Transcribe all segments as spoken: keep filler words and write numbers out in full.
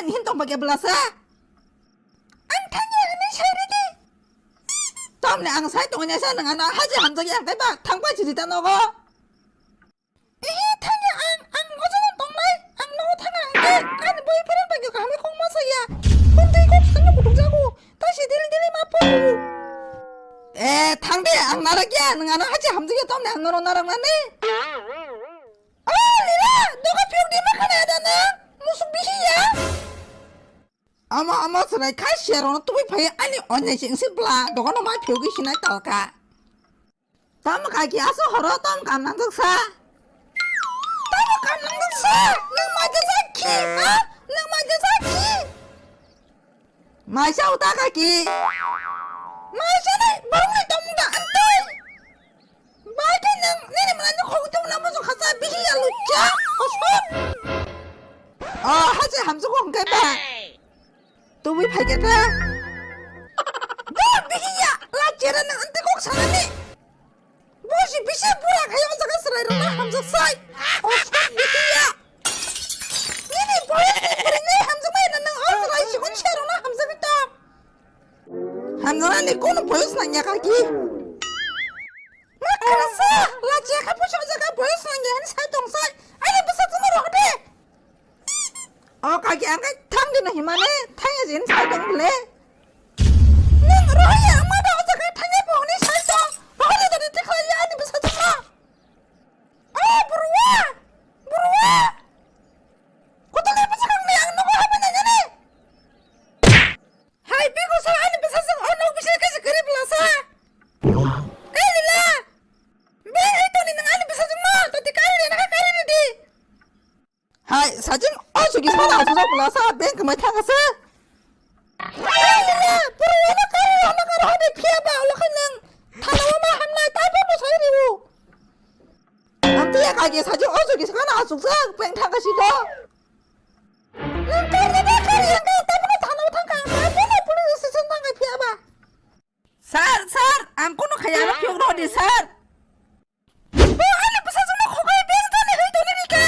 Hin tong ba kebla sa. Ang thangya hinwi sai ridi. Tamni ang sai tongya sa nang ano haji hamjak yang kaiba thangbai chiri ta nogo. Ehe, thangya ang, ang nogo tongnai, ang nogo thangya ang khe, ani boyfriend bai khe kaham khe kok ma saya. Phone tei kok sano kutuk jago, ta si dili dili ma phone. Eh, thang de, ang narak ya, nang ano haji hamjak ya tamni ang nono narak nani. Oh, Lila, doga phiyok di ma khana ya da nang, musuk bisi ya. Ama, ama, chwrai khai siyarokno tubui phai ani onyai se wngsi bla, dogano mai phiyogwi sinai talka. Tamo kaki aso horo tom kam nangjak sa. Tamo kam nangjak sa, nwng mai jajak khi, ha? Nwng mai jajak khi? Maisa uta kaki. Maisa nai, borok nai tamo da antoi. Bai khe nwng nini mwnai ni khogwi tongna muchung khasa bihi ya lukya, kosok. Oh, hachi hamjak hwnkhe ba. Tubui phai khe ta. Bo bihi ya, la chera nwng ante kok sanani. Bo si bisi bura khai o jaga chwrai rokna hamjak sai. Kosok bihi ya. Nini boyos ni bwrwi ni hamjakmani nwng o chwrai sikon se rokna hamjakwi tong. Hamjaknani kono boyos nangya kaki. Ma kharasa, lachiya kha pusa jaga boyos nangya hwnwi sai tong sai. Ani bwsa tongma rohde. O kaki ang kai thang dino himani thangya jin sai tong le. Nwng rohya ma da o jaga thangya bo hwnwi sai tong. Rohya da de tikhlaiya ani bwsa tongma. O burwa! Burwa! Kotole bwsakangni ang nogo habai nangani. Hai bego sa ani bwsajwk o nok bisingo kaisa kwrwi bwlasa. Kailila! Beng hai toni nwng ani bwsajwkno toti kari rina kha kari ridi. Hai sajwk o sugi sana aswk bwla sa beng kwmai thangasa. Kailila! Bwrwi ano kari rana kari hadi phiya ba ulo kha nwng thana o ma hamnai tai bo bwsai riu. Ang tiya kaki sajwk o sugi sana aswk sa beng thangasi do. Nwng kari rana kari yang kha tai bo thana o thangka ang tai bo police station thangka phiya ba. Sir, sir, ang kono khaya ano phiyok rodi, sir. Bo ani bwsajwkno khokai beng jani hwi toni rika.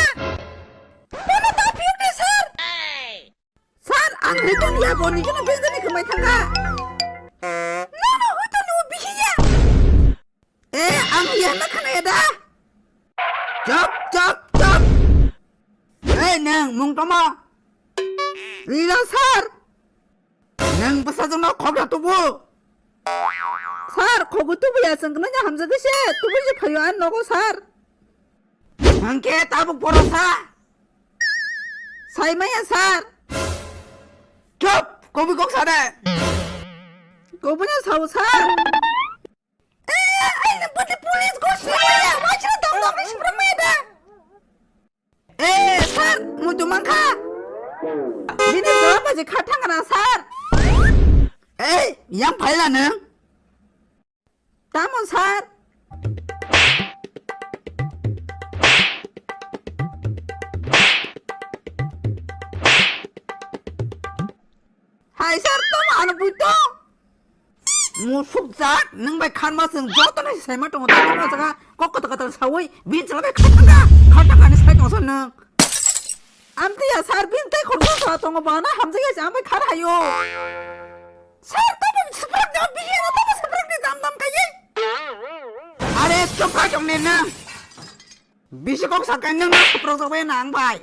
Bono ta phiyok di, sir. Sir, ang hwi toni ya, bo ni jono beng jani kwmai thangka. Nono hwi toni o bihi ya. Eh, ang ya na khana ya da. Chop, chop, chop. Eh, nang mung toma. Rila, sir. Nwng bwsajwkno khokya tubu? Sir, khogwi tubuya chwng kwnaino hamjagwi se tubui se phaio ani nogo sir. Hwnkhe tabuk boro sa? Saimaya sir. Chop! Kobwi kok sa de. Kobuino sao sir. Eh, ai na pati police go sir. Wajra dam dam ni sibra meda. Eh, sir, muitu mankha. Bini jawab aji kha thangana, sir. Eh, yang phaila nang. Tamo, sir. Hai, sir, tamo ano buito. Musuk jak, nwng bai kharma chwng joto no sai ma tongo, tamo no jaga kok kotor kotor sawi, bin chwla bai kharma, kharma kani sai tongo sir nwng. Amtwi ya sir, bin tei khoroksa sa tongo, bana hamjak ya, ang bai khar hayo. Sir, tamo swprak de, bihi no tamo swprak de, dam dam kaiye. Are, chop khai tong ne nwng. Bisi kok sa kai nwng no swprak jak bai nang bai.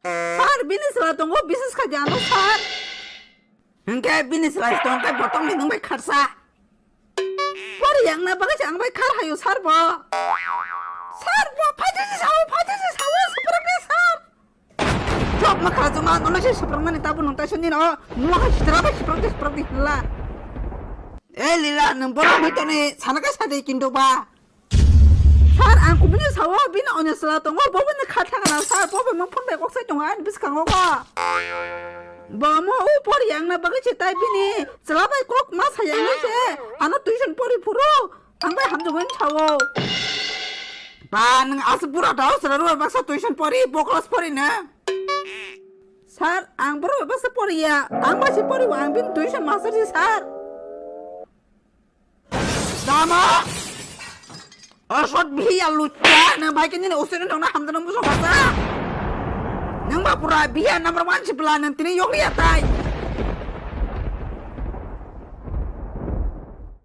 Sir, bini chwla tongo, bises kha di ano, sir. Hwnkhe bini chwla tong khe botong ni nwng bai kharsa. Pori yang na bagwi se ang bai khar hayo, sir bo. Sir bo, phaidi se sao, phaidi se sao, swprak ni, sir. Chop ma khala joma, nono se swprak mani tabo nwng taisa nini o, numa hai sitra bai swprak di, swprak di hwnla. Eh, Lila, nwng borok hoi toni sana khe sa di kintu ba. Sir, ang kubuni sawo, bini onyo chwla tongo, bo bini kha thangna, sir, bo bai mo phone bai kok sai tongo, ani bwskango ko. Bo mo u pori yang na bagwi se tai bini chwla bai kok ma sa yang se, ano tuition pori phuru, ang bai hamjagwi sawo. Ba, nwng aswk bura da, chwla rw baksa tuition pori, bo class pori na. Sir, ang borok bai baksa poriya, ang bai se poriwo, ang bini tuition master se, sir. Dama! Osot bihiya lucha, nwng bai khe nini usini nongna hamjana muso kasa. Pura biya number one si pla nang tini yokliya tai.